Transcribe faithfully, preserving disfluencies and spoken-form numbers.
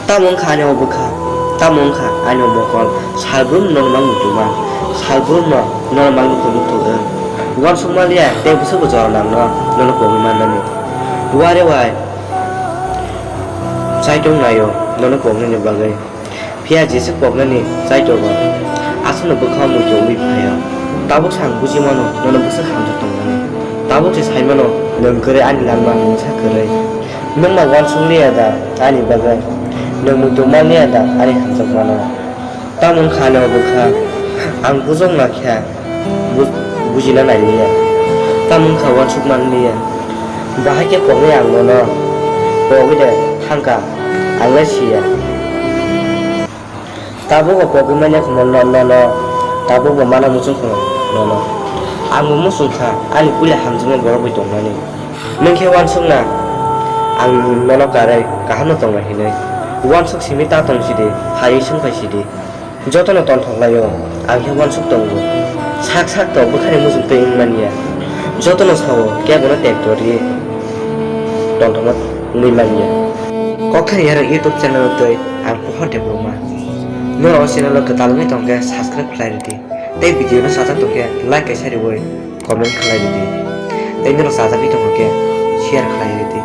Tamo wngkha ani o bwkha, tamo wngkha ani o mokol, salbrum nono mang muchungma, salbrum no nono mang muchung muchung wng. Uansukma liya tei bwswk bo jora nangno nono pogwi mannani. Uare wai chaitung naio nono pognani bagwi. Phiya jesa poknani chaitungo aswkno bwkha muchung wi phaio. Tabuk se ang buji mano nono bwswk hamjak tongmani. Tabuk se sai mano nwng kwrwi ani langma mungsa kwrwi. Nwng ma uansuk liya da ani bagwi? Nwng muitu man liya da ani hamjakmano? Tamo wngkha ani o bwkha? Ang bujok na khe bu-, bujina nai liya. Tamo wngkha uansuk man liya. Bahai khe pogwi ang nono pogwi de thangkha, ang le siya. Tabukbo pogwi manya khe no-, no-, nono, tabukbo mana muchung khe nono. Angbo muchung kha ani puila hamjakma borok bai tongmani. Nwng khe uansuk na, ang nono karwi kahamno tongnai hinwi. Uansuk simi ta tong sidi, phaiwi swng phai sidi. Jotono tonthok laio, ang khe uansuk tongo. Sak sak to bwkhani muchung twi wng manya. Jotono sao, kebono tekto rwi tonthokma wngwi manya. Kokthani Yarwng YouTube channel twi ang Pohor Debbarma. Norok o channel o kwtal wngwi tongkhe subscribe khlai rwdi. Tei video no sajak tongkhe like kaisa riwi comment khlai rwdi. Tei norok sajagwi tongkhe share khlai rwdi.